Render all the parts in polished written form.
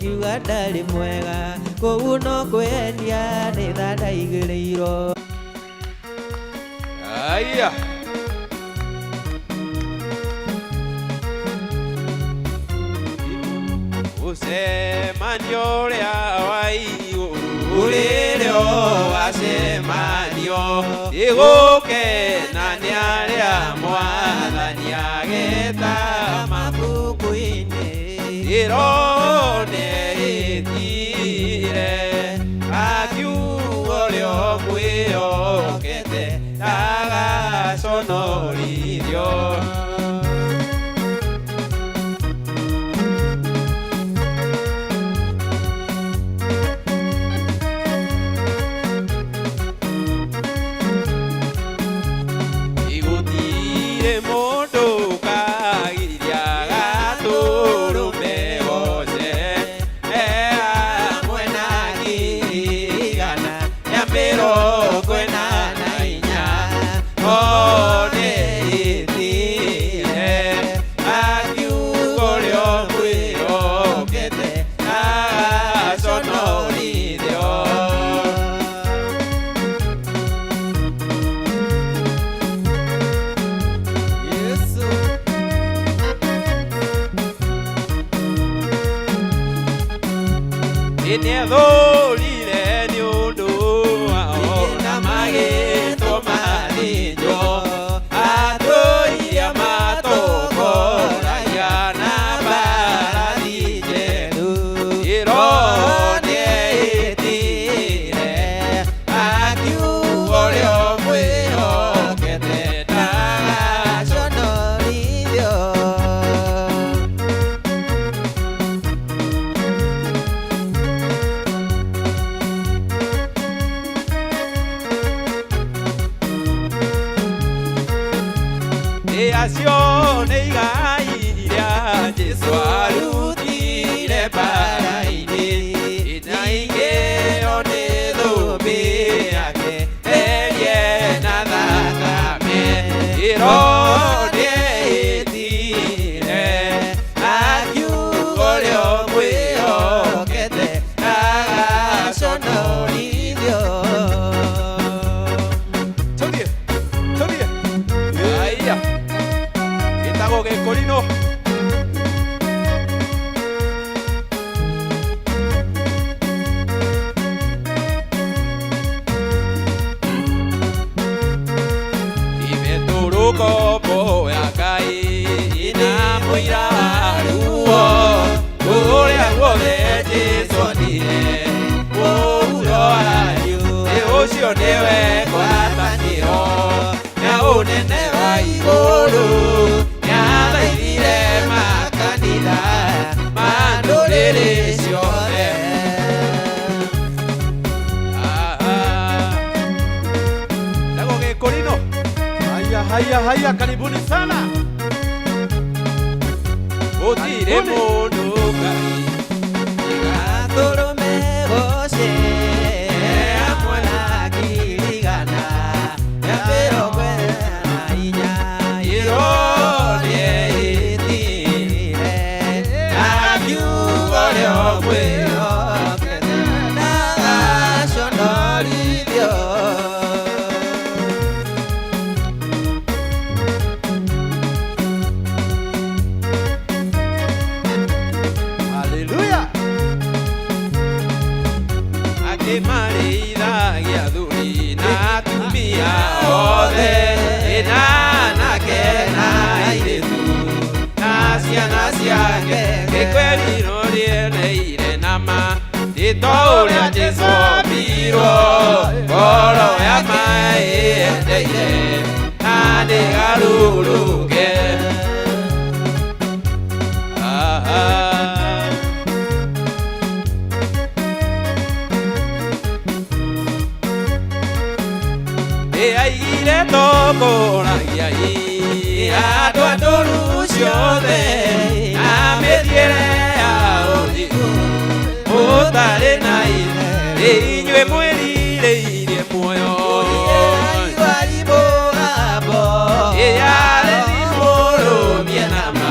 Kiuga ndarĩ mwega kũu no kwĩenia nĩ tha ndaigĩrĩirwo. Haya. Mũcemanio ũrĩa wa igũrũ ũrĩrĩo wacemanio ĩgũkena nĩ arĩa mwathani ageta mabuku-inĩ ĩrone ĩtire akiuga ũrĩa mwĩhokete ndagaconorithio. Gũtirĩ mũndũ ũkagiria gatũrũme goce e hamwe na 144,000 one ĩtire akiuga ũrĩa ũmwĩhokete ndagaconorithio. Yesu. Nĩethũrire nĩ ũndũ wao na magĩtwo mathĩnjwo atũiria matongoragia na mbarathi njerũ ĩroho nĩeĩtire akiuga ũrĩa ũmwĩhokete ndagaconorithio. Conorithio. Ĩ acio nĩ igai rĩa Jesũ arutire mbara-inĩ na ingĩo nĩ thũmbĩ yake erie na thakame ĩroho nĩeĩtire akiuga ũrĩa ũmwĩhokete ndagaconorithio. Tũthiĩ, tũthiĩ. Haya. Gĩtagwo gĩkũrinũ. Imetũrũko mboya Ngai na mũira wa ruo kũrĩa guothe Jesũ onire mũhuro wanyu ĩ ũcio nĩwe ngwatanĩro ya ũnene wa igũrũ nĩathaithire makanitha ma ndũrĩrĩ ciothe. Ndagwo gĩkũrinũ. Haya, haya, haya, karibuni sana. Gũtirĩ Karibuni. mũndũ Ngai Gatũrũme goce hamwe na 144,000 ĩroho nĩeĩtire akiuga ũrĩa ũmwĩhokete ndagaconorithio. Haleluya. Akĩmarĩithagia athuri na atumia othe na anake na airĩtu na ciana ciake gĩkwĩriro rĩeneire nama tito ũrĩa Jesũ ombirwo ngoro ya maĩ yendeire na ndĩgarũrũke. Ah. Ĩaigire tongoragia andũ a ndũru ciothe na mĩthiĩre ya ũthingu ũtarĩ na ithe inyuĩ mwĩrirĩirie muoyo ĩyarĩ mũrũmie nama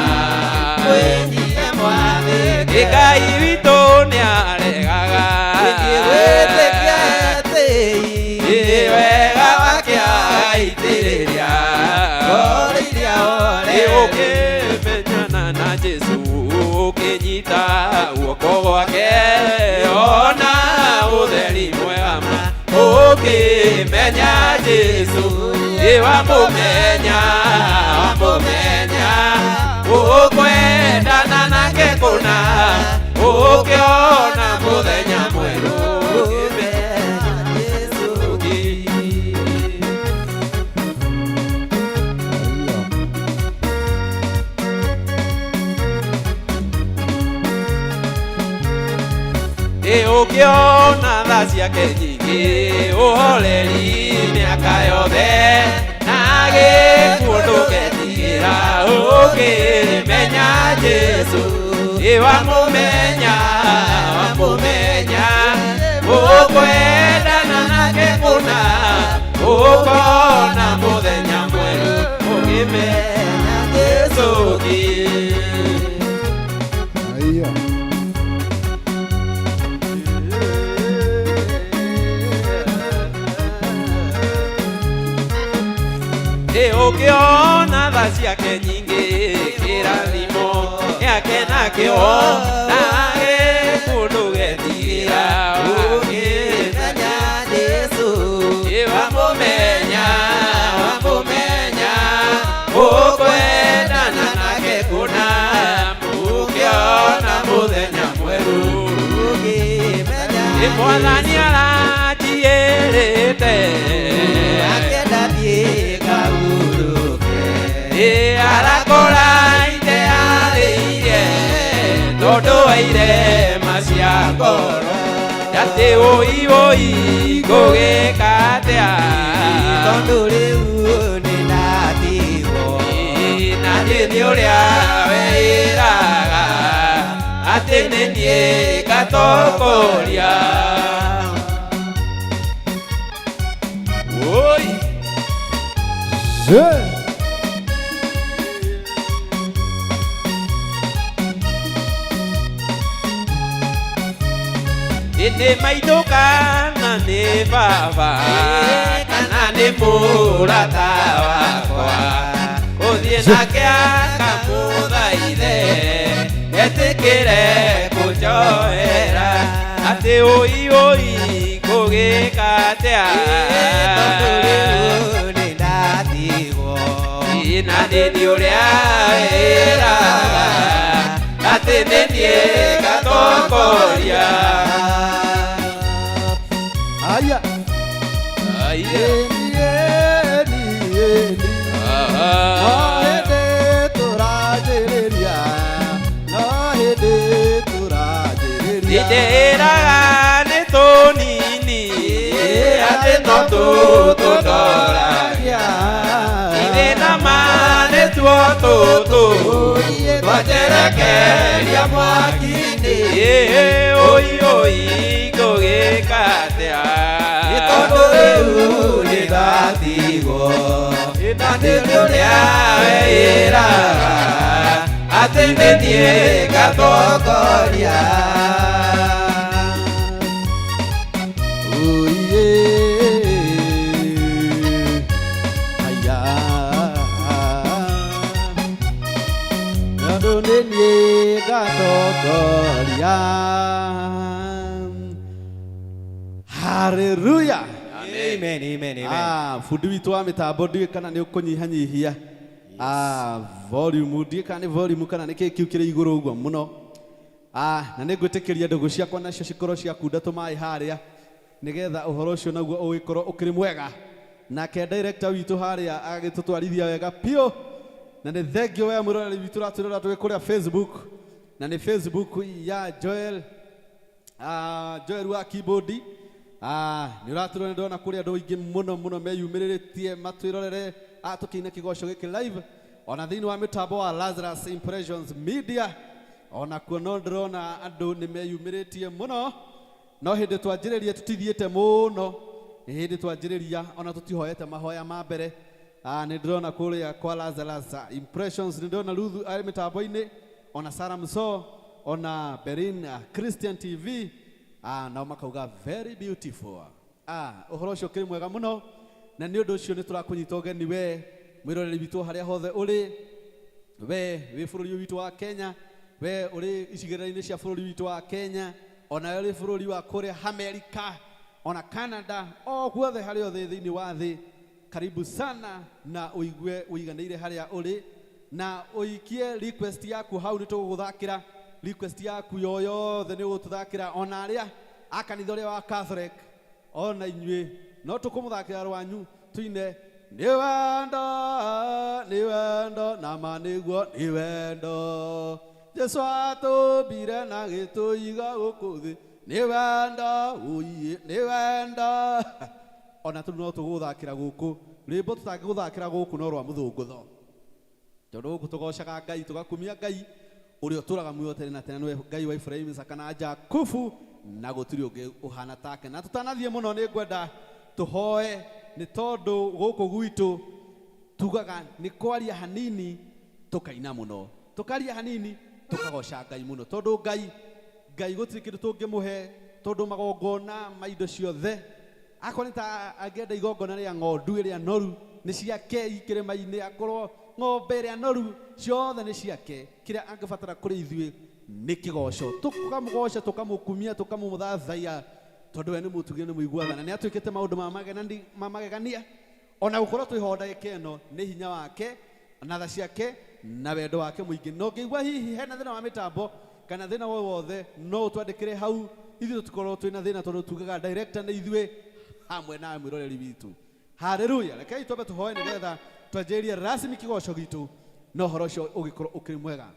Ngai witũ. Guoko gwake ona ũtheri mwega ma ũkĩmenya Jesũ ĩ wamũmenya wamũmenya ũkwendana nake kũna ũkĩona mũthenya mwerũ ũkĩmenya Jesũ. Ĩ ũkĩona tha ciake nyingĩ ũhoreri mĩaka yothe na gĩkuũ ndũgetigĩra ũkĩmenya Jesũ ĩ wamũmenya wamũmenya ũkwendana nake kũna ũkona mũthenya mwerũ ũkĩmenya Jesũ. Haya. Ĩ ũkĩona tha ciake nyingĩ kĩrathimo gĩake nakĩo na gĩkuũ ndũgetigĩra Ũkĩmenya Jesũ Ĩ wamũmenya wamũmenya ũkwendana nake kũna ũkĩona mũthenya mwerũ. Ũkĩmenya Ĩ Mwathani aranjiyĩrĩte akĩenda thiĩ ngahurũke. Ĩ arakora itearĩirie tondũ wa irema cia ngoro atĩ ũi ũi ngũgĩka atĩa Tondũ rĩu nĩndatigwo na niĩ nĩ ũrĩa weĩraga atĩ nĩ niĩ ngatongoria ũi. Je. Nĩ maitũ kana nĩ baba kana nĩ mũrata wakwa ũthiĩ nake akamũthaithe etĩkĩre kũnjoera atĩ ũi ũi ngũgĩka atĩa Tondũ rĩu nĩndatigwo na nĩ niĩ ũrĩa wĩraga atĩ nĩ niĩ ngatongoria. Haya. Aiye. Eni, eni, eni. No hĩndĩ tũranjĩrĩria. No hĩndĩ tũranjĩrĩria. Ndĩraga nĩ tũnini atĩ no tũtũtoragia ithe na ma nĩ tuo tũtũ twanjerekeria mwaki-inĩ. Ĩ ũi ũi ngũgĩka atĩa Tondũ rĩu nĩndatigwo na nĩ ũrĩa weĩraga atĩ nĩ niĩ ngatongoria. Oiye. Haya. Tondũ nĩ niĩ ngatongoria. Hallelujah. Amen, amen, amen. Ah, bundi witũ wa mĩtambo ndiũĩ kana nĩ ũkũnyihanyihia ah, volume ndiũĩ kana nĩ volume kana nĩ kĩĩ kĩu kĩrĩ igũrũ ũguo mũno. Ah, na nĩ ngwĩtĩkĩria ndũgũ ciakwa nacio cikorwo ciakunda tũmaĩ harĩa nĩgetha ũhoro ũcio naguo ũgĩkorwo ũkĩrĩ mwega nake director witũ harĩa agĩtũtwarithia wega piũ na nĩ thengio we mwĩroreri witũ ũratwĩrora twĩ kũrĩa Facebook na nĩ Facebook ya Joel Joel wa keyboard nĩ ũratwĩrora nĩ ndona kũrĩa andũ aingĩ mũno mũno meyumĩrĩrĩtie matwĩrorere tũkĩina kĩgoco gĩkĩ live ona thĩinĩ wa mĩtambo wa Lazarus Impressions Media ona kuo no ndĩrona andũ nĩ meyumĩrĩtie mũno no hĩndĩ twanjĩrĩria tũtithiĩte mũno nĩ hĩndĩ twanjĩrĩria ona tũtihoete mahoya ma mbere. Nĩ ndĩrona kũrĩa kwa Lazarus Impressions nĩ ndĩrona Ruthu arĩ mĩtambo-inĩ ona Sarah Mso ona Berin Christian TV nao makauga very beautiful. Ũhoro ũcio ũkĩrĩ mwega mũno na nĩ ũndũ ũcio nĩ tũrakũnyita ũgeni we mwĩroreri witũ harĩa hothe ũrĩ we wĩ bũrũri ũyũ witũ wa Kenya We ũrĩ icigĩrĩra-inĩ cia bũrũri witũ wa Kenya, ona ũrĩ bũrũri wa kũrĩa Amerika, ona Canada, o guothe harĩa othe thĩinĩ wa thĩ, karibu sana na ũigue ũiganĩire harĩa ũrĩ, na ũikie request yaku hau nĩ tũgũgũthakĩra request yaku yoyothe nĩ ũgũtũthakĩra, ona arĩa a kanitha ũrĩa wa Catholic, ona inyuĩ no tũkũmũthakĩra rwanyu tuine nĩ wendo, nĩ wendo, na ma nĩguo nĩ wendo, Jesu atũmbire na gĩtũiga gũkũ thĩ, nĩ wendo, ũiĩ nĩ wendo. Ona tũ no tũgũthakĩra gũkũ rwĩmbo tũtangĩgũthakĩra gũkũ no rwa mũthũngũtho, tondũ gũkũ tũgocaga Ngai, tũgakumia Ngai ũrĩa ũtũraga muoyo tene na tene, nĩwe Ngai wa Ibrahimu, Isaka na Jakubu, na gũtirĩ ũngĩ ũhana take. Na tũtanathiĩ mũno nĩ ngwenda tũhoe, nĩ tondũ gũkũ gwitũ tugaga nĩ kwaria hanini tũkaina mũno, tũkaria hanini tũkagoca Ngai mũno, tondũ Ngai gũtirĩ kĩndũ tũngĩmũhe, tondũ magongona ma indo ciothe, akorwo nĩ ta angĩenda igongona rĩa ng'ondu ĩrĩa noru nĩ ciake ikĩrĩma-inĩ, akorwo ng'ombe ĩrĩa noru ciothe nĩ ciake, kĩrĩa angĩbatara kũrĩ ithuĩ nĩ kĩgoco, tũkamũgoca, tũkamũkumia, tũkamũthathaiya, tondũ we nĩ mũtugi, nĩ mũiguaga, na nĩ atuĩkĩte maũndũ ma magegania. Ona gũkorwo twĩho ndagĩka ĩno nĩ hinya wake na tha ciake na wendo wake mũingĩ. Na ũngĩigua hihi hena thĩna wa mĩtambo kana thĩna o wothe, no ũtwandĩkĩre hau, ithuĩ tũtikorwo twĩna thĩna, tondũ tugaga director nĩ ithuĩ hamwe na mwĩroreri witũ. Haleluya. Rekei twambe tũhoe nĩgetha twanjĩrĩrie rasmi kĩgoco gitũ, na ũhoro ũcio ũgĩkorwo ũkĩrĩ mwega.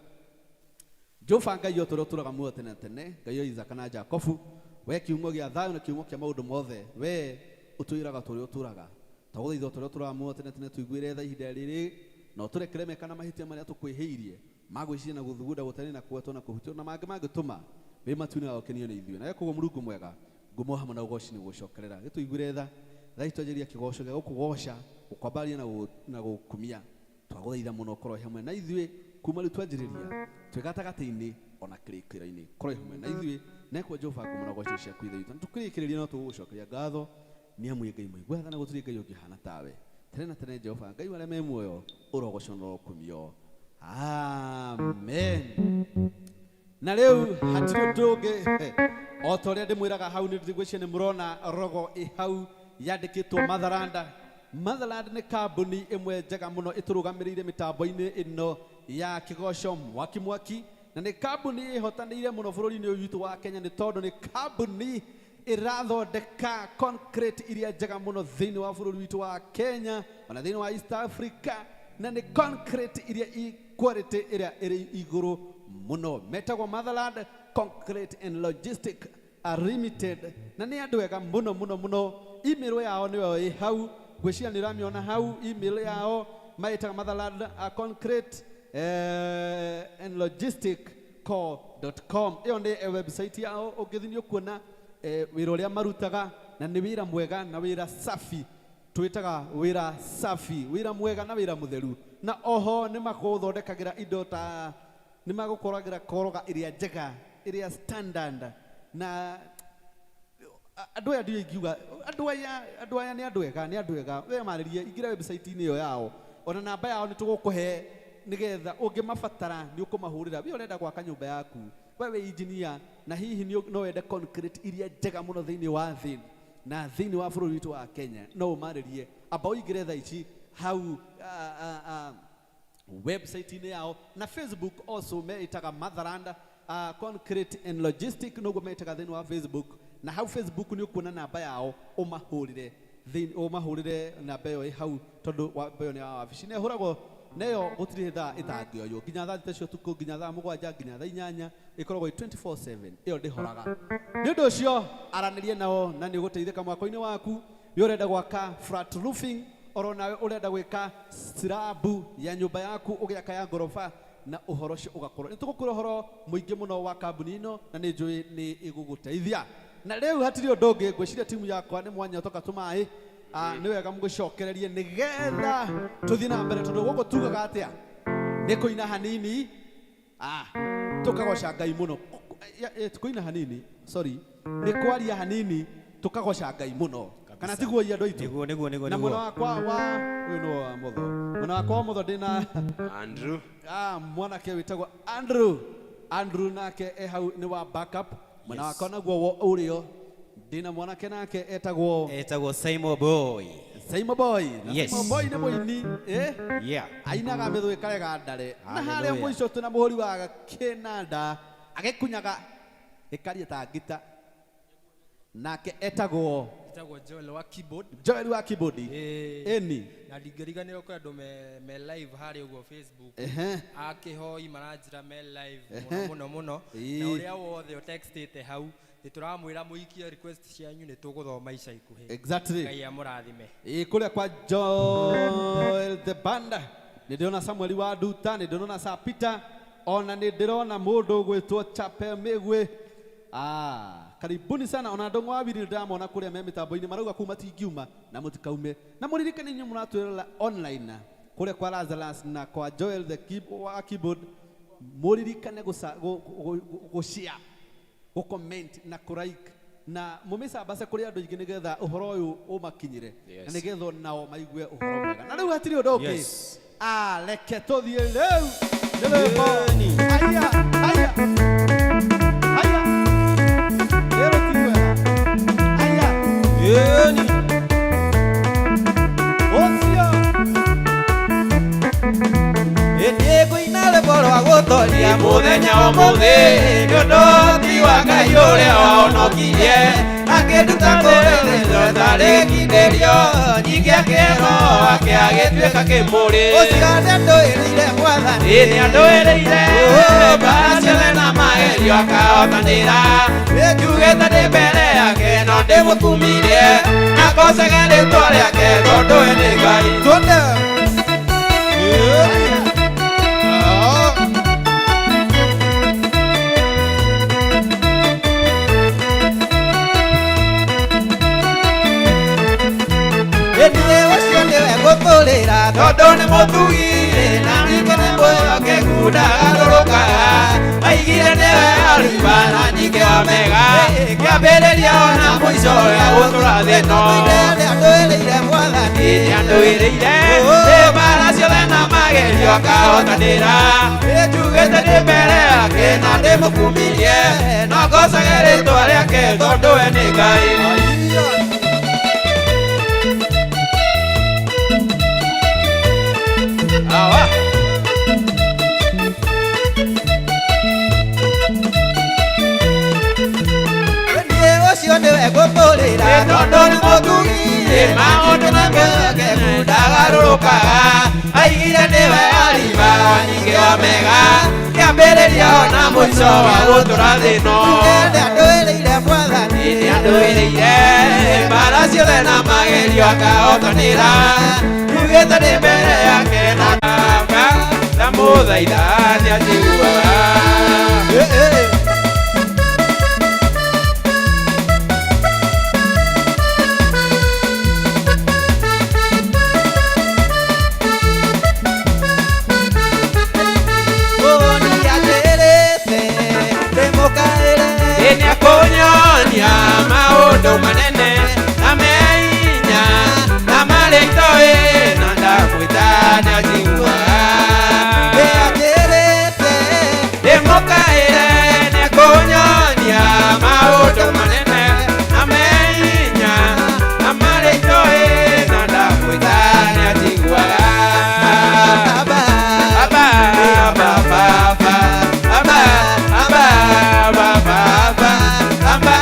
Jehova Ngai o tũrĩa ũtũraga muoyo tene na tene, Ngai wa Isaka na Jakubu, we kiumo gĩa thayũ na kiumo kĩa maũndũ mothe, we ũtwĩraga tũrĩa ũtũraga, twagũthaitha tũrĩa ũtũraga muoyo tene na tene, tũiguĩre tha ihinda rĩrĩ, na ũtũrekere meka na mahĩtia marĩa tũkwĩhĩirie, ma gwĩciria na gũthugunda, gũtari na kũgwetwo na kũhutio, na mangĩ mangĩtũma wĩ matu-inĩ wa gũkenio nĩ ithuĩ. Na koguo Mũrungu mwega, ngumo hamwe na ũgoci nĩ gũcokerera, gĩtũiguĩre tha thaa ici twanjĩrĩria kĩgoco gĩa gũkũgoca, gũkwambaria na gũkumia. Twagũthaitha mũno ũkorwo hamwe na ithuĩ kuma rĩu twanjĩrĩria, twĩ gatagatĩ-inĩ ona kĩrĩkĩro-inĩ, korwo hamwe na ithuĩ, na Jehova ngumo na ũgoci ciaku ithe witũ. Na tũkĩrĩkĩrĩria no tũgũgũcokeria ngatho, nĩ amu Ngai mũigua tha na gũtirĩ Ngai ũngĩhana tawe tene na tene. Jehova Ngai wa arĩa me muoyo, ũrogocwo na ũrokumio. Amen. Na rĩu hatirĩ ũndũ ũngĩ, o ta ũrĩa ndĩmwĩraga hau, nĩ ngwĩciria nĩ mũrona rogo ĩ hau yandĩkĩtwo Motherland. Motherland nĩ kambuni ĩmwe njega mũno ĩtũrũgamĩrĩire mĩtambo-inĩ ĩno ya kĩgoco mwaki mwaki, na nĩ kambuni ĩhotanĩire mũno bũrũri-inĩ ũyũ witũ wa Kenya, nĩ tondũ nĩ kambuni ĩrathondeka concrete iria njega mũno thĩinĩ wa bũrũri witũ wa Kenya, ona thĩinĩ wa East Africa, na nĩ concrete iria quality ĩrĩa ĩrĩ igũrũ mũno. Metagwo Motherland Concrete and Logistic Limited, na nĩ andũ ega mũno mũno mũno. Email yao nĩyo ĩ hau, ngwĩciria nĩ ũramĩona hau. Email yao maĩtaga Motherland Concrete and Logistic co.com. Ĩyo nĩ website yao, ũngĩthiĩ nĩ ũkuona wĩra ũrĩa marutaga, na nĩ wĩra mwega na wĩra safi, twĩtaga wĩra safi, wĩra mwega na wĩra mũtheru. Na oho nĩ makũthondekagĩra indo ta nĩ magũkoragĩra koroga ĩrĩa njega, ĩrĩa standard. Na andũ aya ndiũĩ ingiuga, andũ aya nĩ andũ ega, nĩ andũ ega. We marĩrie, ingĩra website-inĩ ĩyo yao, ona namba yao nĩ tũgũkũhe, nĩgetha ũngĩmabatara nĩ ũkũmahũrĩra. We ũrenda gwaka nyũmba yaku, we wĩ engineer, na hihi no wende concrete iria njega mũno thĩinĩ wa thĩ na thĩinĩ wa bũrũri witũ wa Kenya, no ũmarĩrie. Amba ũingĩre thaa ici hau website-inĩ yao, na Facebook also meĩtaga Motherland Concrete and Logistic, noguo meĩtaga thĩinĩ wa Facebook. Na hau Facebook nĩ ũkuona namba yao, ũmahũrĩre thĩinĩ, ũmahũrĩre namba ĩyo ĩ hau, tondũ namba ĩyo nĩ ya wabici na ĩhũragwo neyo gũtirĩ thaa ĩtangĩoywo, nginya thaa 6 cia ũtukũ, nginya thaa 7, nginya thaa 8, ĩkoragwo ĩ 24/7, ĩyo ndĩhoraga. Nĩ ũndũ ũcio aranĩrie nao na nĩ ũgũteithĩka mwako-inĩ waku. We ũrenda gwaka flat roofing, oro nawe ũrenda gwĩka slab ya nyũmba yaku, ũgĩaka ya ngoroba, na ũhoro ũcio ũgakorwo nĩ tũgũkwĩra ũhoro mũingĩ mũno wa kambuni ĩno, na nĩ njũĩ nĩ ĩgũgũteithia. Na rĩu hatirĩ ũndũ ũngĩ, ngwĩciria timu yakwa nĩ mwanyotoka tũmaĩ. Nĩ wega mũgĩcokererie nĩgetha tũthiĩ na mbere, tondũ gũkũ tugaga atĩa? Nĩ kũina hanini, tũkagoca Ngai mũno. Kũina hanini, sorry, nĩ kwaria hanini tũkagoca Ngai mũno, kana tiguo andũ aitũ? Nĩguo, nĩguo, nĩguo. Na mwena wakwa wa ũyũ nĩwe wa motho, mwena wakwa wa motho ndĩna Andrew. Mwanake wĩtagwo Andrew. Andrew nake e hau nĩ wa backup mwena wakwa naguo wa ũrĩo ndĩna mwanake nake etagwo Simon Boy. Simon Boy. Na Yes. Simon Boy nĩ mũini Yeah. ainaga mĩthũ ĩkarega ndare na harĩa Hallelujah. mũico twĩna mũhũri wa kĩnanda agĩkunyaga ĩkaria ta ngita nake etagwo Joel wa keyboard. Joel wa keyboard. Eni Na ndingĩriganĩrwo kwĩ andũ me live harĩa ũguo Facebook. Akĩhoi maranjĩra me live mũno mũno mũno. Na ũrĩa wothe ũtextĩte hau nĩtũramwĩra mũikie request cianyu nĩtũgũthoma ica ikuhĩ. Exactly. Ngai amũrathime. Kũrĩa kwa Joel the Band nĩ ndĩrona Samuel wa Nduta, nĩ ndĩrona Sir Peter, ona nĩ ndĩrona mũndũ ũgwĩtwo Chapel Mĩgwĩ. Karibuni sana ona ndongo wa wiri ndamona kũrĩa me mĩtambo-inĩ marauga kuu matingiuma na mũtikaume na mũririkane inyuĩ mũratwĩrora online kũrĩa kwa Lazarus na kwa Joel the wa keyboard mũririkane gũshare gũcomment na kũlike na mũmĩcambace kũrĩ andũ aingĩ nĩgetha ũhoro ũyũ ũmakinyĩre na nĩgetha nao maigue ũhoro mwega na rĩu hatirĩ ũndũ ũngĩ. Yes. Reke tũthiĩ rĩu nĩ rwĩmbo. Haya, haya. Haya. Rĩrũ ti rwega. Haya. Ũcio. Ĩndĩ rwĩmbo rwa gũtoria Mũthenya ũmũthĩ nĩ ũndũ ti wa Ngai ũrĩa wahonokirie akĩnduta kũrĩ tarĩkindĩrio nyingĩ akĩro ake agĩtuĩka kĩmũrĩ. Ũcio nĩandũĩrĩire Mwathani. Ĩ nĩandũĩrĩire mbara ciothe na magerio akahotanĩra njugĩte ndĩ mbere yake no ndĩmũkumirie na ngocage rĩtwa rĩake tondũ we nĩ Ngai. Twende. Ĩndĩ ũcio nĩwe ngũtũrĩra tondũ nĩ mũtugi na ningĩ nĩ mwĩhokeku ndagarũrũkaga aigire nĩwe Alifa na ningĩ Omega kĩambĩrĩria ona mũico ya gũtũra thĩ ĩno. Nĩandũĩrĩire Mwathani. Nĩandũĩrĩire mbara ciothe na magerio akahotanĩra njugĩte ndĩ mbere yake na ndĩmũkumirie no ngocage rĩtwa rĩake tondũ we nĩ Ngai. Awa. Ĩndĩ ũcio nĩwe ngũtũrĩra tondũ nĩ mũtugi maũndũ na mwĩhokeku ndagarũrũkaga aigire nĩwe Alifa ningĩ Omega kĩambĩrĩria ona mũico wa gũtũra thĩ ĩno. Nĩandũĩrĩire Mwathani. Nĩandũĩrĩire mbara ciothe na magerio akahotanĩra njugĩte ndĩ mbere yake na baba ndamũthaitha nĩanjiguaga. Nĩakũnyonia maũndũ manene na meinya na marĩa itoĩ na ndamwĩta nĩanjiguaga. Ndĩmũkaĩre nĩakũnyonia maũndũ manene na meinya na marĩa itoĩ na ndamwĩta nĩanjiguaga. Aba, aba, aba, aba, aba, aba, aba, aba,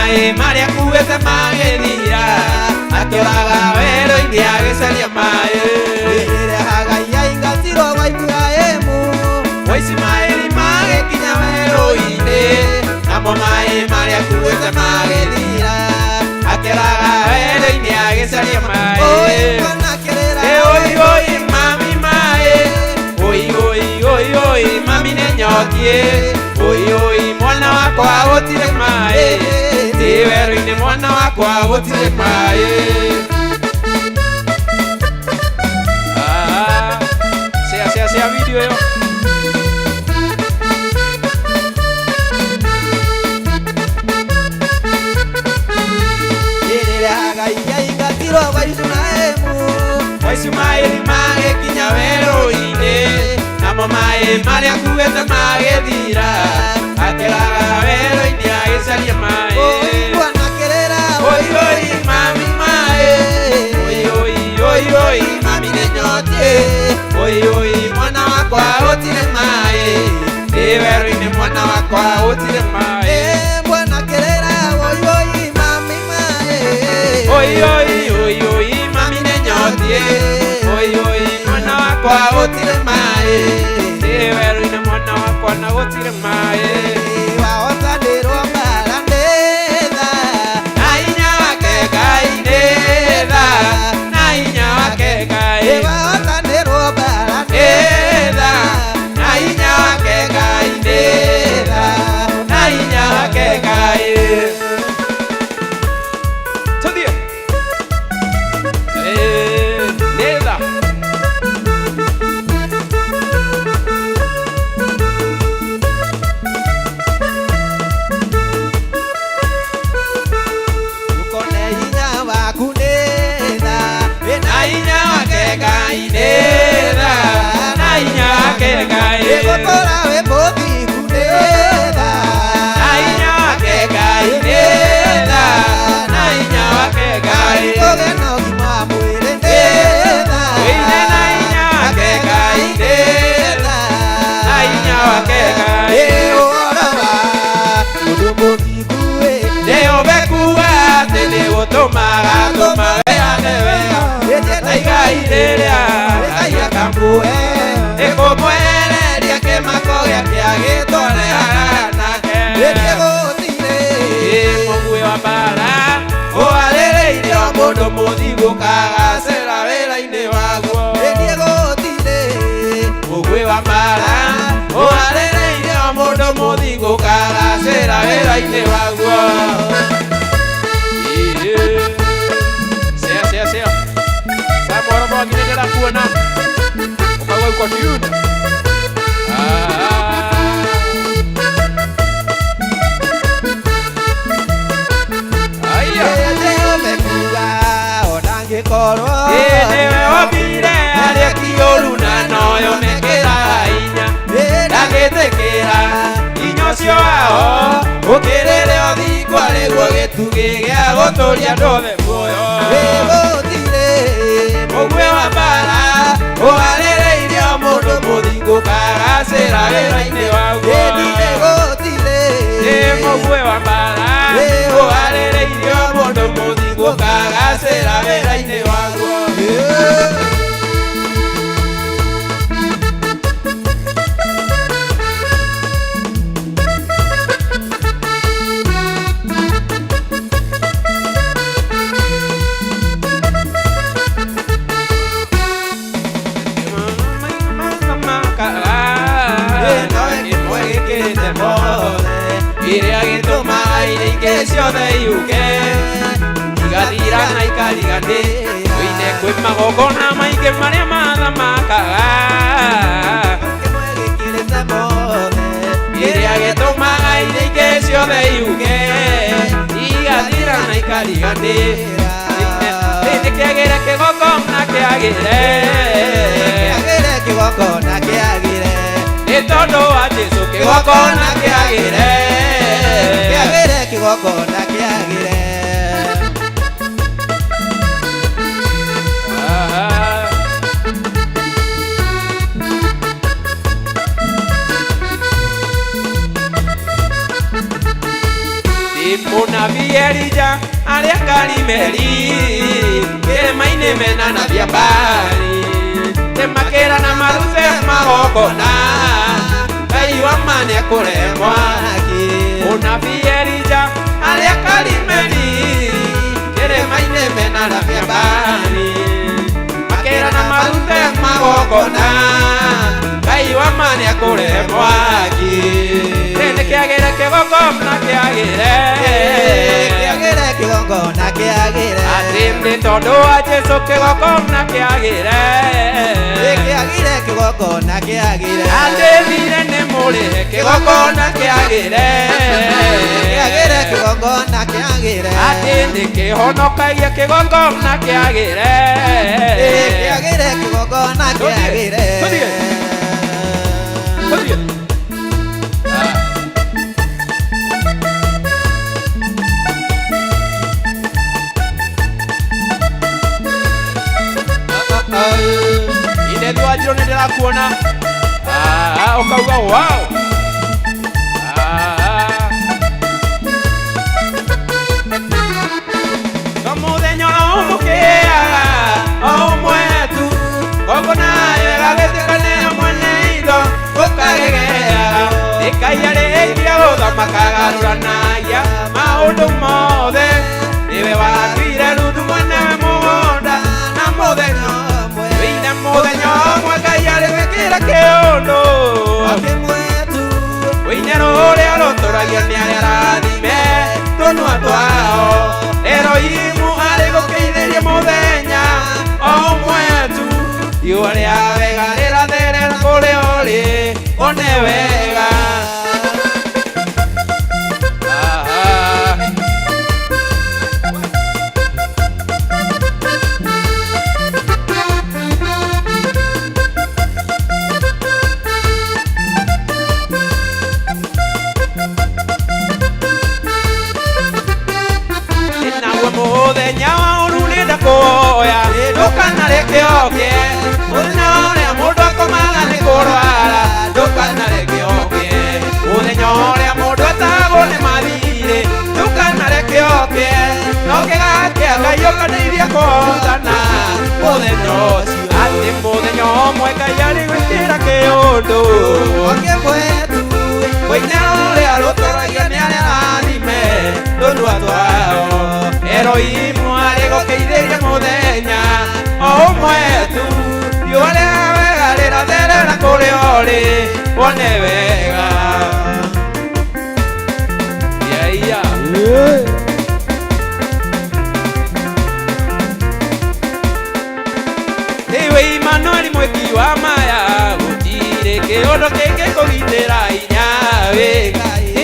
maĩ marĩa kuĩte magĩthira akĩoraga werũ-inĩ agĩcaria maĩ Rĩrĩa Hagai aingatirwo gwa Iburahĩmu wa Ismaeli magĩkinya werũ-inĩ namo maĩ marĩa kuĩte magĩthira akĩoraga werũ-inĩ agĩcaria maĩ Oi mwana kĩrĩra Oi oi mami maĩ oi oi oi oi mami nĩ nyotie oi oi mwana wakwa gũtirĩ maĩ ndĩ werũ-inĩ mwana wakwa gũtirĩ maĩ. Ah, share share share video ĩyo. Rĩrĩa Hagai aingatirwo gwa Iburahĩmu Wa Ismaeli magĩkinya werũ-inĩ namo maĩ marĩa kuĩte magĩthira akĩraga werũ-inĩ agĩcaria maĩ. Oi mwana kĩrĩra Oi oi mami maĩ oi oi oi oi mami nĩ nyotie oi oi mwana wakwa gũtirĩ maĩ ndĩ werũ-inĩ mwana wakwa gũtirĩ maĩ. Eh, mwana kĩrĩra oi oi mami maĩ Oi oi oi oi mami nĩ nyotie oi oi mwana wakwa gũtirĩ maĩ ndĩ werũ-inĩ mwana wakwa na gũtirĩ maĩ. Wahotanĩrwo mbara nĩ tha Na hinya wake Ngai nĩ tha na hinya wake Ngai Wahotanĩrwo mbara nĩ tha na hinya wake Ngai nĩ tha na hinya wake Ngai. Tũthiĩ. Nĩ tha. Ndũkone hinya waku nĩ tha Na hinya wake Ngai nĩ tha na hinya wake Ngai Gũtũra wĩ mũthingu nĩ tha na hinya wake Ngai nĩ tha na hinya wake Ngai Kũgĩa na ũgima wa mwĩrĩ nĩ tha Wĩine na hinya wake Ngai nĩ tha na hinya wake Ngai Ĩ ũhoro wa mũndũ mũthingu ĩ nĩ ũbekuga atĩ nĩ gũtũmaga tũma wĩhande wega na igai rĩrĩa Ngai akamũhe ĩkũmwehereria kĩmako gĩake agĩtwarehaga nake. Rĩrĩa gũtirĩ Ĩ mũguĩ wa mbara ũharĩrĩirio mũndũ mũthingu kagacĩra wĩra-inĩ waguo. Rĩrĩa gũtirĩ Mũguĩ wa mbara ũharĩrĩirio mũndũ mũthingu kagacĩra wĩra-inĩ waguo. Share share share. Samoro mwangi nĩ ndĩrakuona ũkaigua uko tuned. Ah. Aya. Rĩrĩa Jehova ekuuga ona angĩkorwo Ĩ nĩwe wombire arĩa kĩũru na noyo mekĩraga hinya ndangĩtĩkĩra hinya ũcio wao ũkĩrĩre ũthingu arĩguo gĩtugĩ gĩa gũtũũria andũ othe muoyo. Gũtirĩ Mũguĩ wa mbara ũharĩrĩirio mũndũ mũthingu kagacĩra wĩra-inĩ waguo. Ĩndĩ gũtirĩ Ĩ mũguĩ wa mbara ũharĩrĩirio mũndũ mũthingu kagacĩra wĩra-inĩ waguo. Iria gĩtũmaga iria ingĩ ciothe ihuke igathira na ikariganĩra wĩine kwĩ magongona maingĩ marĩa mathamakaga Kĩmwe gĩkĩrĩte mothe iria gĩtũmaga iria ingĩ ciothe ihuke igathira na ikariganĩra nĩ kĩagĩre kĩgongona kĩagĩre Kĩagĩre kĩgongona kĩagĩre nĩ tondũ wa Jesũ kĩgongona kĩagĩre Kĩagĩre kĩgongona kĩagĩre Ah. Ndĩ mũna Mũnabii Elija arĩa Karimeli kĩrĩma-inĩ mena nabii Abali nĩmakĩra na marute magongona Ngai wa ma nĩekũrehe mwaki. Mũnabii Elija arĩa Karimeli kĩrĩma-inĩ mena nabii Abali makĩra na marute magongona Ngai wa ma nĩekũrehe mwaki. Nĩ kĩagĩre kĩgongona kĩagĩre kĩagĩre kĩgongona kĩagĩre atĩ nĩ tondũ wa Jesũ kĩgongona kĩagĩre kĩagĩre kĩgongona kĩagĩre atĩ thirĩ nĩ mũrĩhe kĩgongona kĩagĩre kĩagĩre kĩgongona kĩagĩre atĩ nĩ kĩhonokagia kĩgongona kĩagĩre kĩagĩre kĩgongona kĩagĩre. Tũthiĩ. Tũthiĩ. Ine thwanjirwo nĩ ndĩrakuona ũkauga wow. To mũthenya ũmũkĩaga o ũmwe tu ngongona ĩgagĩtuĩka nĩyo mwene indo ũkagegeaga ĩkaiya rĩkia gũthamaka garũranagia maũndũ mothe nĩwe watuire Ruthu mwene mũgũnda na mũthenya ũmwe wĩine mũthenya ũmwe Ngai arĩgwĩkĩra kĩũndũ wĩine rũrĩa rũtũragio nĩ arĩa arathime tũnua twao Eroimu arĩ gũkĩithĩria mũthenya o ũmwe tu riũa rĩa wega rĩratherera kũrĩa ũrĩ one wega. Naguo mũthenya wa ũru nĩndakũhoya ndũkanareke oke mũthenya ũrĩa mũndũ akomaga nĩ kũrwara ndũkanareke oke mũthenya ũrĩa mũndũ atagwo nĩ mathirĩ ndũkanareke oke no kĩgakĩa Ngai ũkandeithia kũhotana mũthenya ũcio atĩ mũthenya ũmwe Ngai arĩgwĩkĩra kĩũndũ wĩine rũrĩa rũtũragio nĩ arĩa arathime tũnua twao Eroimu arĩ gũkĩithĩria mũthenya o ũmwe tu riũa rĩa wega rĩratherera kũrĩa ũrĩ wone wega. Yeah, yeah. Iwe Immanueli mwĩki wa maya gũtirĩ kĩũndũ kĩngĩkũgitĩra hinya wĩ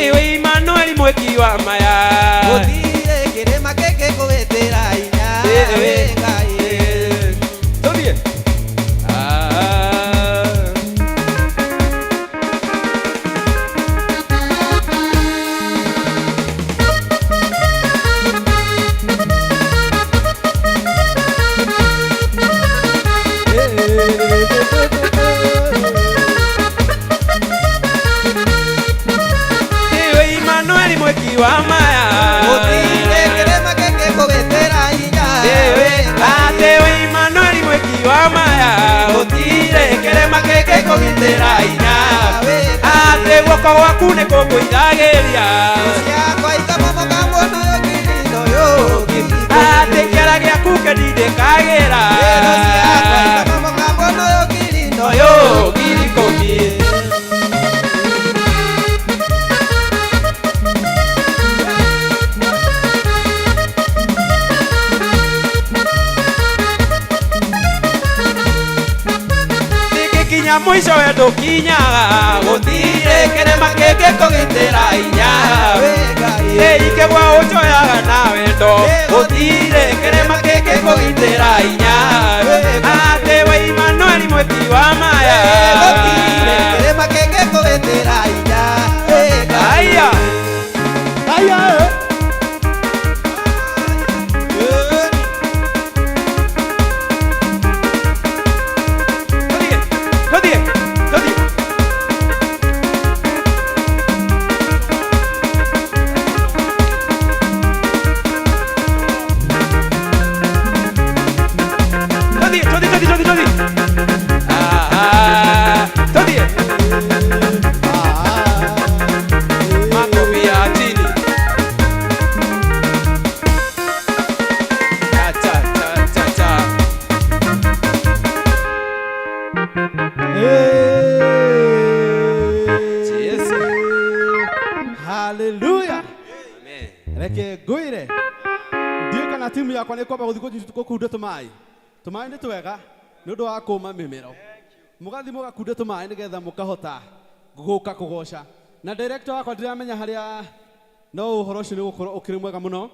Iwe Immanueli mwĩki wa maya gũtirĩ kĩrĩma kĩngĩkũgitĩra hinya wĩ Ngai. Tũthiĩ. Iwe Immanueli mwĩki wa maya Gũtirĩ kĩrĩma kĩngĩkũgitĩra hinya wĩ Ngai. Atĩ we Immanueli mwĩki wa maya gũtirĩ kĩrĩma kĩngĩkũgitĩra hinya atĩ guoko gwaku nĩ kũngũithagĩria atĩ kĩara gĩaku kĩndindĩkagĩra ũyũ 10,000. Gĩkinya mũico we ndũkinyaga gũtirĩ kĩrĩma kĩngĩkũgitĩra hinya ĩikĩgwa ũnjoyaga na wendo gũtirĩ kĩrĩma kĩngĩkũgitĩra hinya atĩ we Immanueli mwĩki wa maya Gũtirĩ kĩrĩma kĩngĩkũgitĩra hinya wĩ Ngai. Aya. Aya. Tũthiĩ, tũthiĩ, tũthiĩ. Jesu. Hallelujah. Reke ngwire ndiũ kana timu yakwa nĩ kwamba gũthiĩ gũkunda tũmaĩ. Tũmaĩ nĩ twega nĩ ũndũ wa kũma mĩmero. Mũgathiĩ mũgakunda tũmaĩ nĩgetha mũkahota gũka kũgoca. Na director wakwa ndiramenya harĩa no ũhoro ũcio nĩ ũgũkorwo ũkĩrĩ mwega mũno.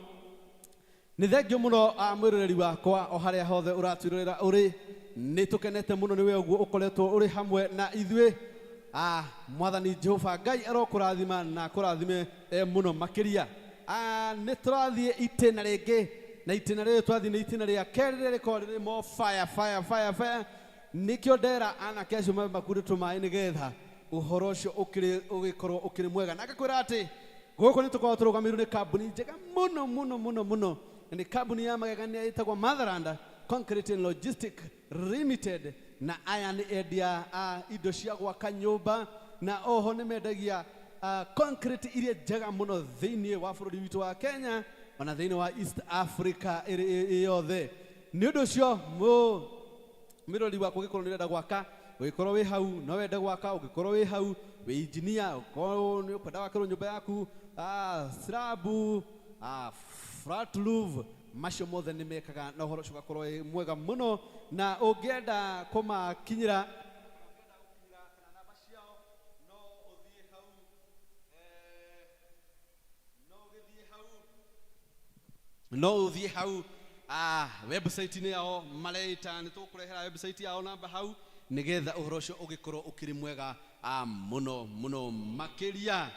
Nĩ thengio mũno mwĩroreri wakwa o harĩa hothe ũratwĩrorera ũrĩ. Nĩ tũkenete mũno nĩwe ũguo ũkoretwo ũrĩ hamwe na ithuĩ. Mwathani Jehova Ngai arokũrathima na akũrathime mũno makĩria. Nĩ tũrathiĩ itĩna rĩngĩ na itĩna rĩrĩ twathiĩ nĩ itĩna rĩa kerĩ rĩrĩa rĩkoragwo rĩrĩ more fire fire fire fire. Nĩkĩo ndera anake acio mabe makunde tũmaĩ nĩgetha ũhoro ũcio ũgĩkorwo ũkĩrĩ mwega. Na ngakwĩra atĩ gũkũ nĩ tũkoragwo tũrũgamĩrĩirwo nĩ kambuni njega mũno mũno mũno mũno. Na nĩ kambuni ya magegania ĩtagwo Motherland Concrete and Logistic Limited. Na aya nĩ endia a indo cia gwaka nyũmba na oho nĩ mendagia concrete iria njega mũno thĩinĩ wa bũrũri witũ wa Kenya ona thĩinĩ wa East Africa ĩrĩ yothe. Nĩ ũndũ ũcio mwĩrori wakwa ũngĩkorwo nĩ ũrenda gwaka, ũngĩkorwo wĩ hau no wende gwaka, ũngĩkorwo wĩ hau wĩ engineer, ũngĩkorwo nĩ ũkwenda gwakĩrwo nyũmba yaku, slab, flat roof, macio mothe nĩ mekaga na ũhoro ũcio ũgakorwo wĩ mwega mũno. Na ũngĩenda kũmakinyĩra no ũthiĩ hau website-inĩ yao mareita, nĩ tũgũkũrehera website yao namba hau nĩgetha ũhoro ũcio ũgĩkorwo ũkĩrĩ mwega mũno mũno makĩria.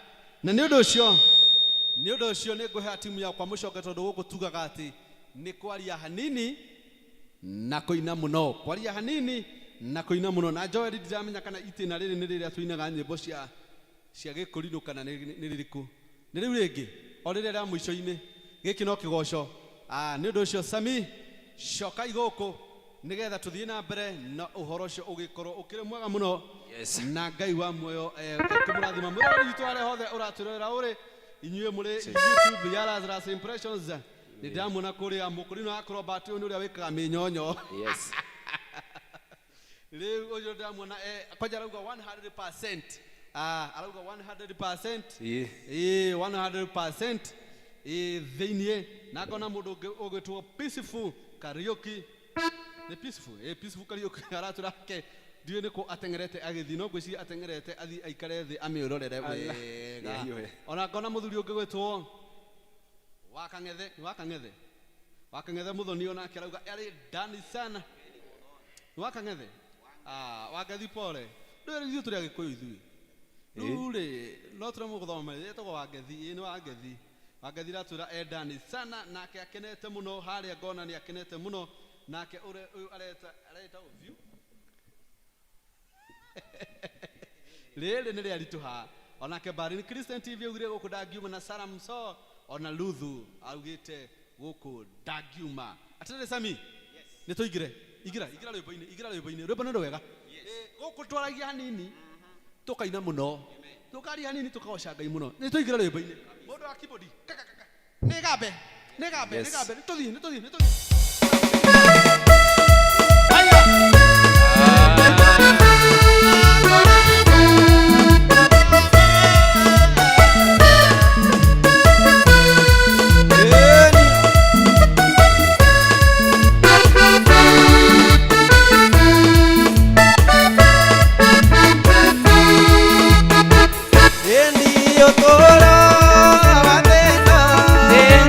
Na nĩ ũndũ ũcio nĩ ngũhea timu yakwa mũcoke tondũ gũkũ tugaga atĩ nĩ kwaria hanini na kũina mũno, kwaria hanini na kũina mũno. Na Joel ndiramenya kana itĩna rĩrĩ nĩ rĩrĩa tũinaga nyĩmbo cia gĩkũrinũ kana nĩ rĩrĩkũ. Nĩ rĩu rĩngĩ o rĩrĩa rĩa mũico-inĩ gĩkĩ no kĩgoco. Nĩ ũndũ ũcio Sami cokai gũkũ nĩgetha tũthiĩ na mbere na ũhoro ũcio ũgĩkorwo ũkĩrĩ mwega mũno. Yes. Na Ngai wa muoyo ekũmũrathima. Mwĩroreri witũ harĩa hothe ũratwĩrorera ũrĩ, inyuĩ mũrĩ YouTube ya Lazarus Impressions, nĩ ndĩramuona kũrĩa mũkũrinũ wa Acrobat ũyũ nĩ ũrĩa wĩkaga mĩnyonyo. Yes. Rĩu ũyũ ndĩramuona kwanja arauga 100%. Arauga 100%. Ĩĩ. 100%. Thĩiniĩ. Na ngona mũndũ ũngĩ ũgwĩtwo Peaceful Kariuki. Nĩ Peaceful? Peaceful Kariuki aratwĩra ake ndiũĩ nĩkũ ateng'erete agĩthiĩ, no ngwĩciria ateng'erete athiĩ aikare thĩ amĩrorere wega. Nĩahiũhe. Ona ngona mũthuri ũngĩ gwĩtwo Wakang'ethe, nĩ Wakang'ethe? Wakang'ethe Mũthoni onake arauga arĩ ndani sana. Nĩ Wakang'ethe? Wangethi pole. Rĩu ithuĩ tũrĩ Agĩkũyũ ithuĩ. Rĩu rĩ, no tũremwo gũthoma, etagwo Wangethi, ĩĩ nĩ Wangethi. Wangethi aratwĩra e ndani sana, nake akenete mũno harĩa ngona nĩ akenete mũno. Nake ũrĩa ũyũ areta view. Rĩrĩ nĩ rĩaritũha. Onake Barin Christian TV augire gũkũ ndangiuma, na Sarah Mso ona Luthu augĩte gũkũ ndangiuma. Atĩrĩrĩ Sami, nĩ tũingĩre. Ingĩra, ingĩra rwĩmbo-inĩ, ingĩra rwĩmbo-inĩ. Rwĩmbo nĩ rwega. Gũkũ twaragia hanini tũkaina mũno, tũkaria hanini tũkagoca Ngai mũno. Nĩ tũingĩre rwĩmbo-inĩ. Mũndũ wa keyboard, kaka kaka. Nĩ gambe, nĩ gambe, nĩ Yes. gambe. Nĩ tũthiĩ, nĩ tũthiĩ, nĩ tũthiĩ. Haya.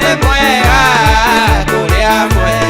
Nĩ mwega kũrĩa mwega.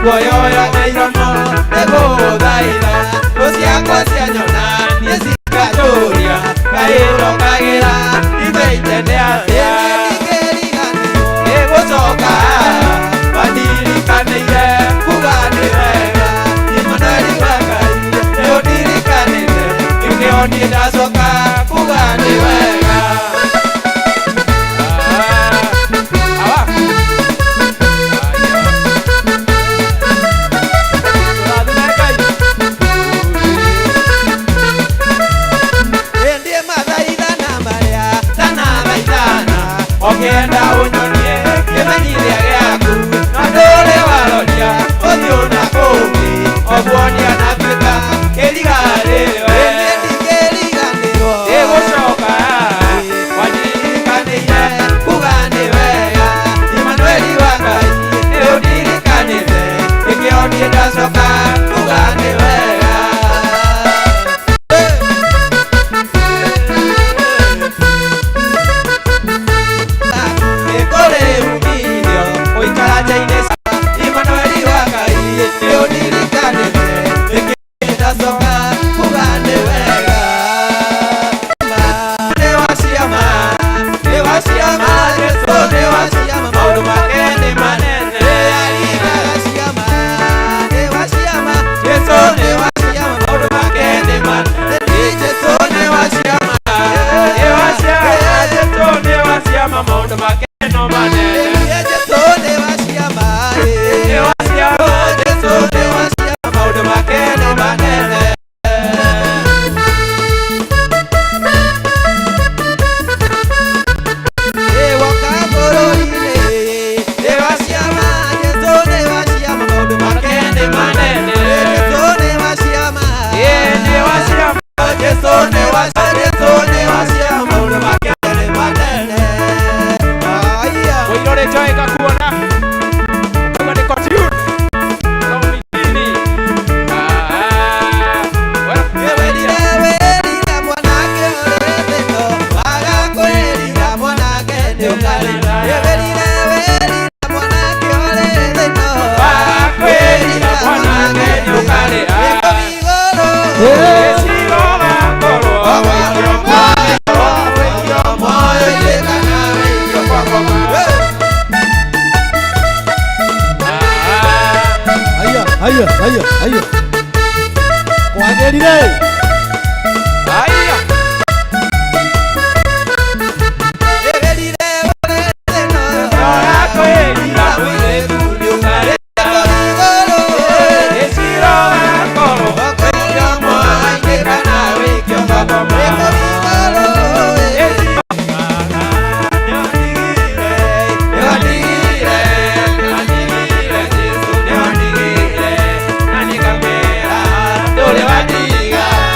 Kuoyoyo na iromo Nĩngũgũthaitha Thũ ciakwa cianyona Niĩ cikanjũria Kaĩ ũrokagĩra Imeite nĩ atĩa Nĩngũcoka Wandirikanĩire Kuga nĩ wega Imanueli wa Ngai Nĩũndirikanĩte Nĩkĩo niĩ ndacoka Kuga nĩ wega. Okienda unyonie kĩmenyithia gĩaku na ndũrĩ waroria ũthiũ na kũngĩ oguonia na tuĩka kĩriga rĩwe ĩgũcoka wanirikanĩire kuga nĩ wega Imanueli wa Ngai nĩũndirikanĩte nĩkĩo niĩ ndacoka kuga nĩ wega. Haya, haya, haya. Kwagĩrire. Haya. Dole wadiga.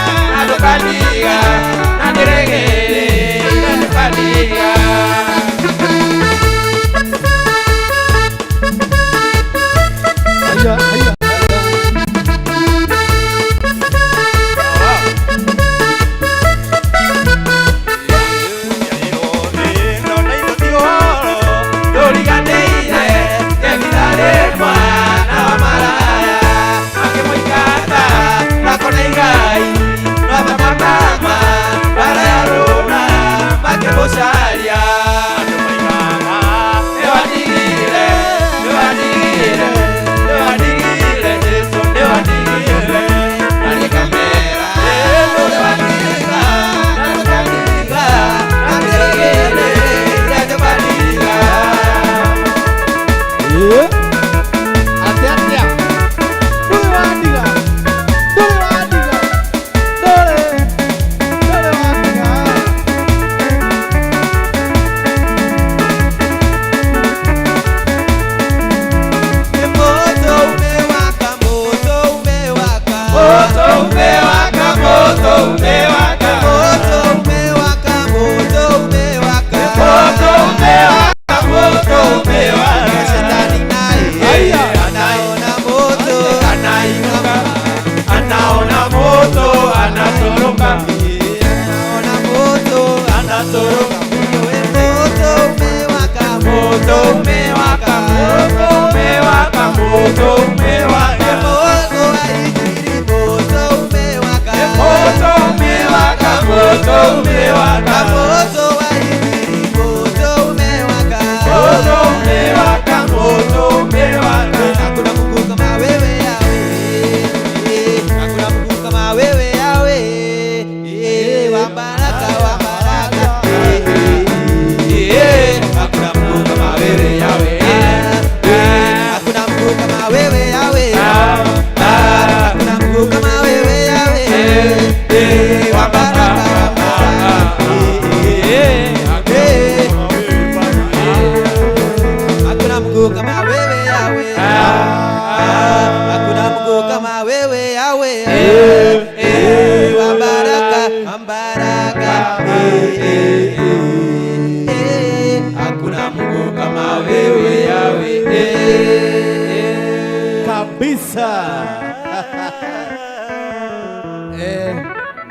Kabisa.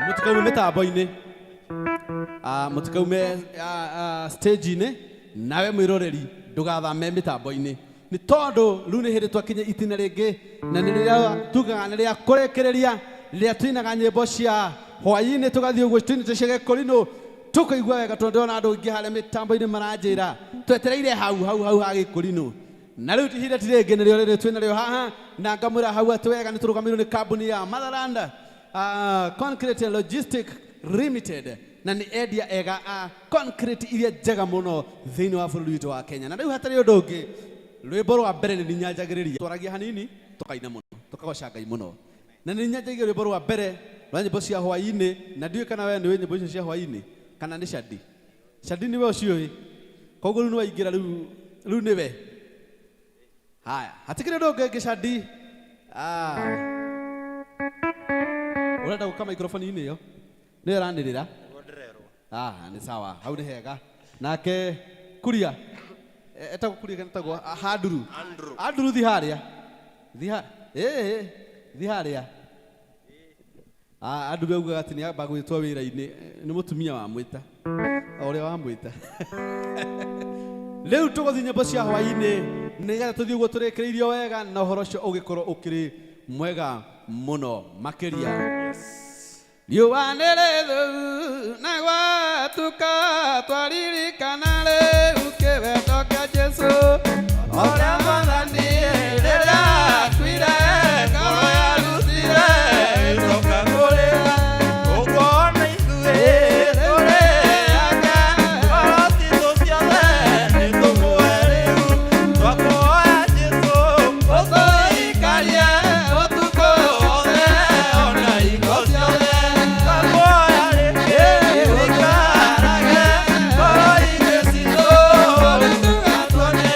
Mũtikaume mĩtambo-inĩ. Mũtikaume stage-inĩ, nawe mwĩroreri ndũgathame mĩtambo-inĩ, nĩ tondũ rĩu nĩ hĩndĩ twakinya itina rĩngĩ, na nĩ rĩrĩa tugaga nĩ rĩa kũrĩkĩrĩria, rĩrĩa twinaga nyĩmbo cia hwaĩ-inĩ, tũgathiĩ ũguo twinĩte cia gĩkũrinũ, tũkaigua wega, tondũ ndĩrona andũ aingĩ harĩa mĩtambo-inĩ maranjĩra twetereire hau hau hau ha gĩkũrinũ. Na rĩu ihinda ti rĩngĩ, nĩrĩo rĩrĩ twĩ narĩo haha, na ngamwĩra hau atĩ wega nĩ tũrũgamĩrĩirwo nĩ kambuni ya Motherland Concrete and Logistic Limited, na nĩ endia ega a concrete iria njega mũno thĩinĩ wa bũrũri witũ wa Kenya. Na rĩu hatarĩ ũndũ ũngĩ, rwĩmbo rwa mbere nĩ nyanjagĩrĩria, twaragia hanini, tũkaina mũno, tũkagoca Ngai mũno, na nĩ nyanjagia rwĩmbo rwa mbere rwa nyĩmbo cia hwaĩ-inĩ. Na ndiũĩ kana we nĩũĩ nyĩmbo icio cia hwaĩ-inĩ kana nĩ Shadi. Shadi, nĩwe ũciũĩ, koguo rĩu nĩwaingĩra, rĩu rĩu nĩwe. Haya, hatikĩrĩ ũndũ ũngĩ. Shadi, ũrenda gũka microphone-inĩ ĩyo nĩyo ĩranĩrĩra? Nĩ sawa, hau nĩ hega. Nake Kuria, etagwo Kuria kana etagwo Handuru? Anduru, thi harĩa, thi ha ĩĩ, thi harĩa. Anduru augaga atĩ nĩ amba gwĩtwo wĩra-inĩ nĩ mũtumia wamwĩta, o ũrĩa wamwĩta. Rĩu tũgũthiĩ nyĩmbo cia hwaĩ-inĩ, nĩgetha tũthiĩ ũguo tũrĩkĩrĩirio wega, na ũhoro ũcio ũgĩkorwo ũkĩrĩ mwega mũno makĩria. Riũa nĩ rĩthũu na gwatuka, twaririkana rĩu kĩwendo kĩa Jesũ, ũrĩa Mwathani rĩrĩa akuire, ngoro yarutire ĩcoka kũrĩra, ũguo na ithuĩ tũrĩ ake, ngoro citũ ciothe nĩ tũmũhe rĩu. Twakũhoya Jesũ ũtũikarie ũtukũ wothe ona hingo ciothe, twakũhoya rĩngĩ ũikarage ngoro-inĩ citũ, tuone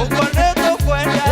ũguo nĩ tũkwenda.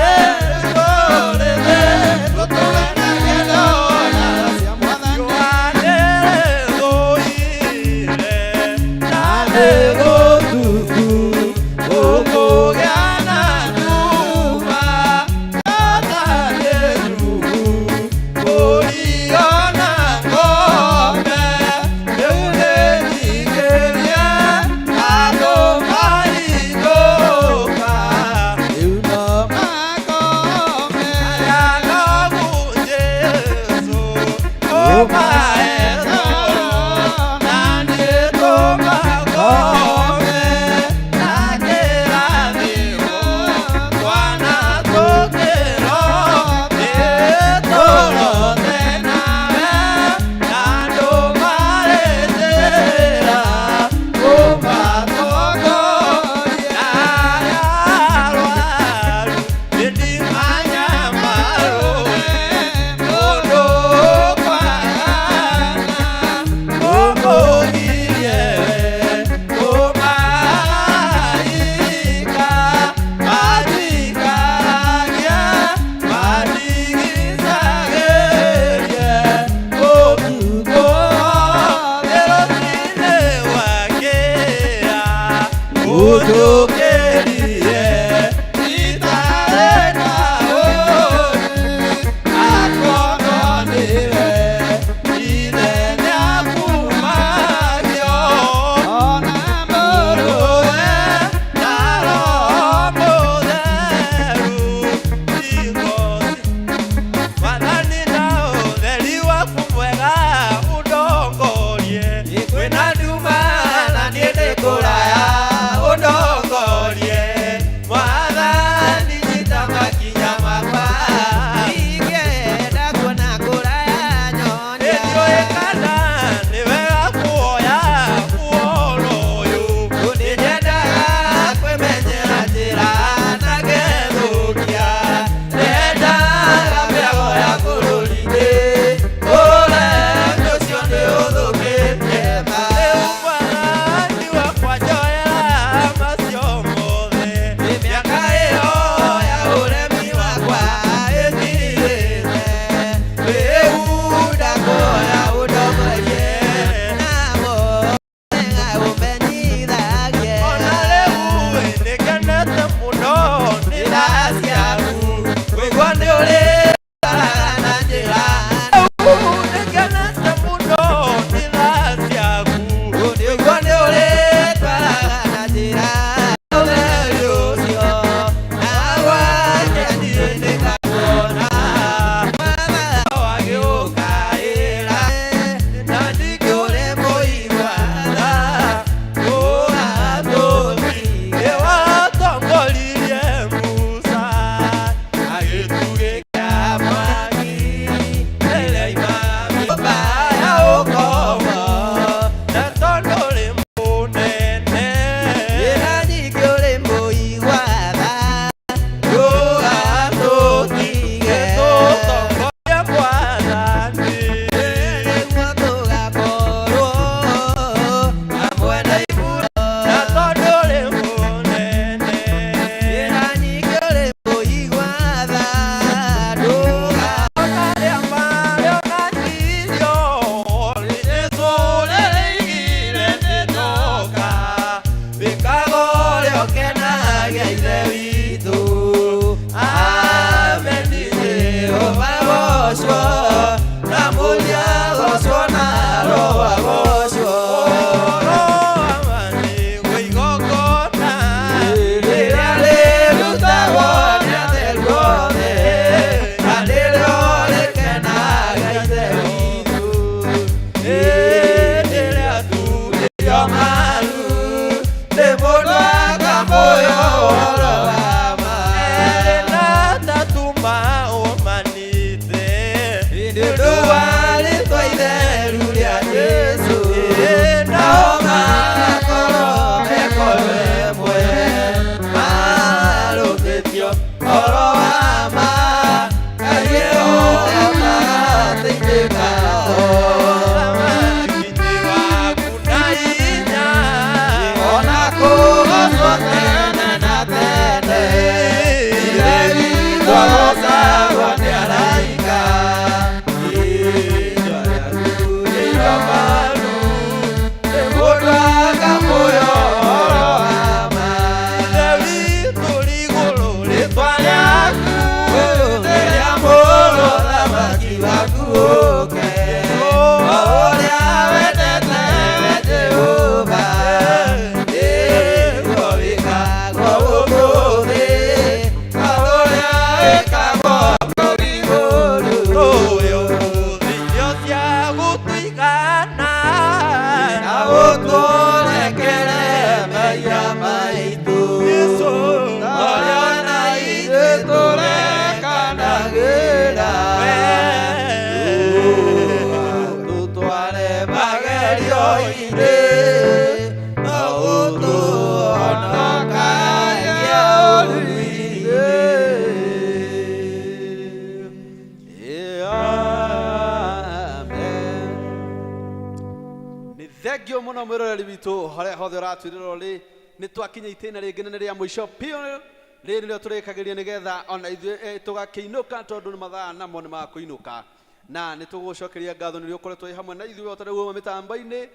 Thengio mũno mwĩroreri witũ harĩa hothe ũratwĩrĩra ũrĩ, nĩ twakinya itĩna rĩngĩ na nĩ rĩa mũico biũ. Rĩrĩ nĩrĩo tũrĩkagĩria nĩgetha ona ithuĩ tũgakĩinũka, tondũ nĩ mathaa namo nĩ makũinũka, na nĩ tũgũcokeria ngatho nĩ ũrĩa ũkoretwo wĩ hamwe na ithuĩ o ta rĩu uma mĩtambo-inĩ.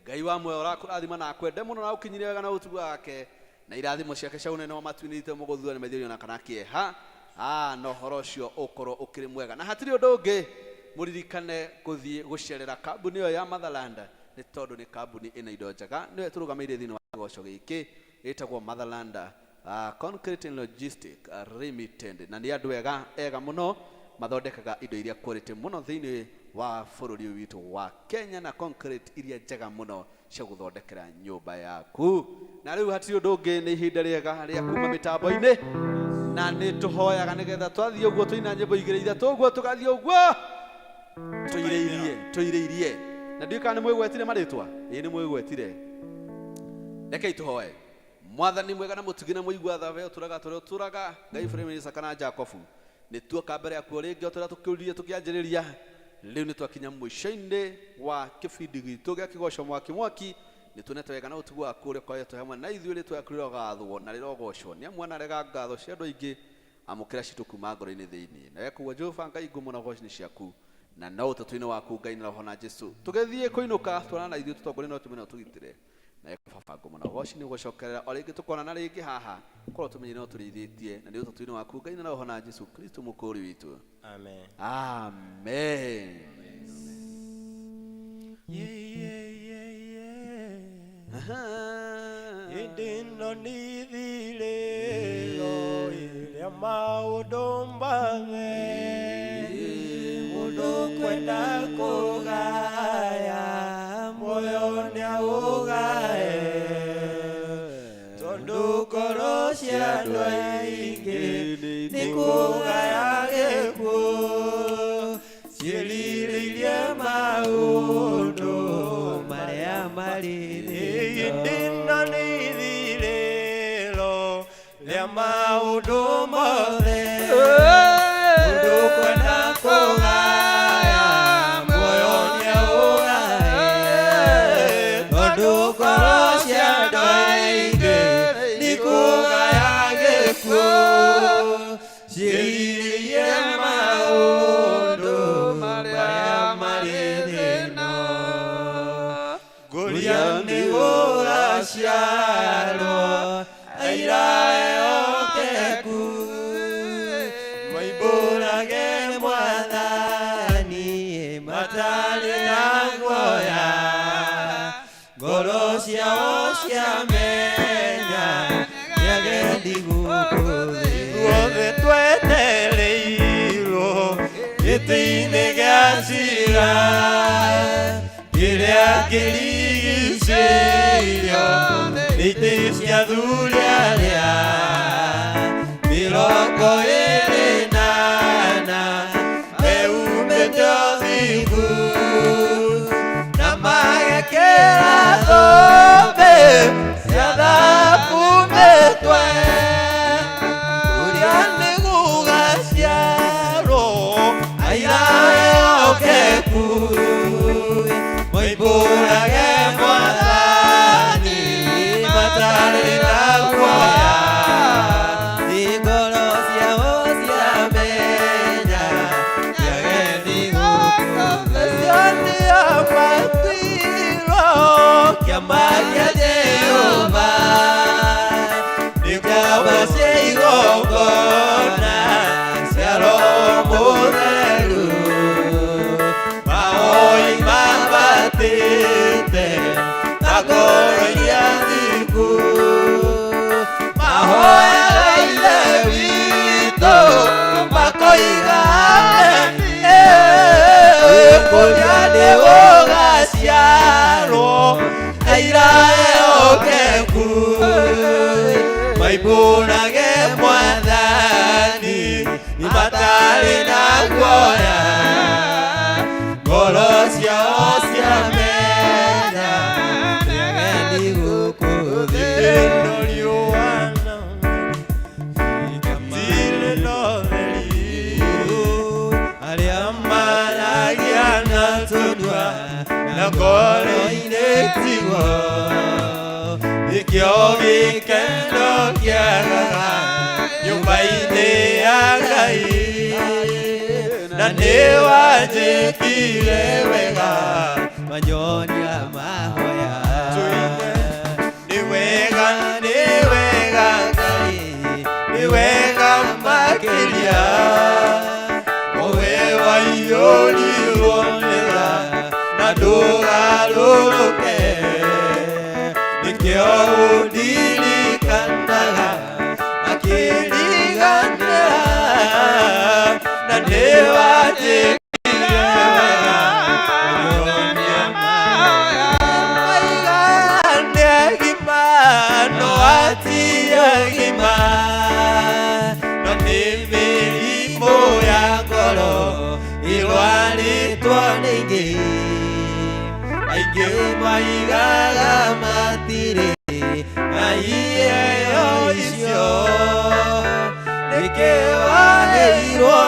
Ngai wa muoyo ũrakũrathima na akwende mũno na ũkinyirie wega na ũtugo wake na irathimo ciake cia ũnene wa matu-inĩ ite mũgũthua nĩ maithori ona kana kĩeha. Na ũhoro ũcio ũkorwo ũkĩrĩ mwega, na hatirĩ ũndũ ũngĩ, mũririkane gũthiĩ gũcerera kambuni ĩyo ya Motherland, nĩ tondũ nĩ kambuni ĩna indo njega, nĩyo ĩtũrũgamĩire thĩinĩ wa kĩgoco gĩkĩ, ĩtagwo Motherland Concrete and Logistic Limited, na nĩ andũ ega ega mũno, mathondekaga indo iria quality mũno thĩinĩ wa bũrũri ũyũ witũ wa Kenya, na concrete iria njega mũno cia gũthondekera nyũmba yaku. Na rĩu hatirĩ ũndũ ũngĩ, nĩ ihinda rĩega rĩa kuma mĩtambo-inĩ, na nĩ tũhoyaga nĩgetha twathiĩ ũguo tũina nyĩmbo igĩrĩ ithatũ ũguo, tũgathiĩ ũguo tũirĩirie tũirĩirie, na ndiũĩ kana nĩ mwĩgwetire marĩtwa. Ĩĩ, nĩ mwĩgwetire. Rekei tũhoe. Mwathani mwega na mũtugi na mũigua tha, we ũtũraga tũrĩa ũtũraga, Ngai Ibrahimu, Isaka na Jakobu, nĩ tuoka mbere yaku o rĩngĩ o tũrĩa tũkĩũririe tũkĩanjĩrĩria. Rĩu nĩ twakinya mũico-inĩ wa kĩbindi gitũ gĩa kĩgoco mwaki mwaki. Nĩ tuonete wega na ũtugu waku ũrĩa ũkoretwo hamwe na ithuĩ. Rĩtwa rĩaku rĩrogathwo na rĩrogocwo, nĩ amu wanarega ngatho cia andũ aingĩ, amũkĩra citũ kuma ngoro-inĩ thĩinĩ. Na wekuo Jehova Ngai, ngumo na ũgoci nĩ ciaku, na no ũtatũ-inĩ waku, Ngai na Roho na Jesu. Tũgĩthiĩ kũinũka, twarana na ithuĩ, tũtongorie no tũmenye no tũgitĩre. Na baba, ngumo na ũgoci nĩ ũgũcokerera o rĩngĩ, tũkonana rĩngĩ haha, korwo tũmenye no tũrĩithĩtie, na nĩ ũtatũ-inĩ waku, Ngai na Roho na Jesu Kristo mũkũũri witũ. Amen. Amen. Yeah. Hĩndĩ ĩno nĩ ithirĩro ĩrĩa maũndũ mothe, mũndũ kwenda kũgaya muoyo nĩaũgae, tondũ ngoro cia andũ aingĩ nĩ kũgaya gĩkuũ, ciĩrirĩirie maũndũ marĩa marĩ. Hĩndĩ ĩno nĩ ithirĩro rĩa maũndũ mothe, mũndũ kwenda kũgaya muoyo nĩaũgae, tondũ ngoro cia andũ aingĩ nĩ kũgaya gĩkuũ, ciĩrirĩirie maũndũ marĩa marĩ thĩna. Ngũria nĩ gũgaciarwo aira ehokeku, moimbũrage Mwathani matarĩ na guoya, ngoro ciao ciamenya nĩagendi gũkũ thĩ. Ithuothe twetereirwo gĩtĩ-inĩ gĩa cira kĩrĩa kĩrigicĩirio nĩ itĩ cia athuri arĩa 24 mehumbĩte ũthingu na magekĩra thũmbĩ cia thahabu mĩtwe. Ũrĩa nĩ gũgaciarwo aira ehokeku, moimbũrage Mwathani matarĩ na guoya. Ngoro ciao Ngoro-inĩ tiguo nĩkĩo gĩkeno kĩagaga nyũmba-inĩ ya Ngai na nĩ wanjĩkire wega manyonia mahoya nĩ wega nĩ wega Ngai nĩ wega makĩria owe waiyũrirwo nĩ tha na ndũgarũrũke nĩkĩo ũndirikanaga akĩriganĩra na nĩ wanjĩkire wega manyonia maiga nĩ agima no ti agima no nĩ mĩrimũ ya ngoro ĩrwarĩtwo nĩ ingĩ aingĩ maigaga matirĩ na iheo icio nĩkĩ wagĩirwo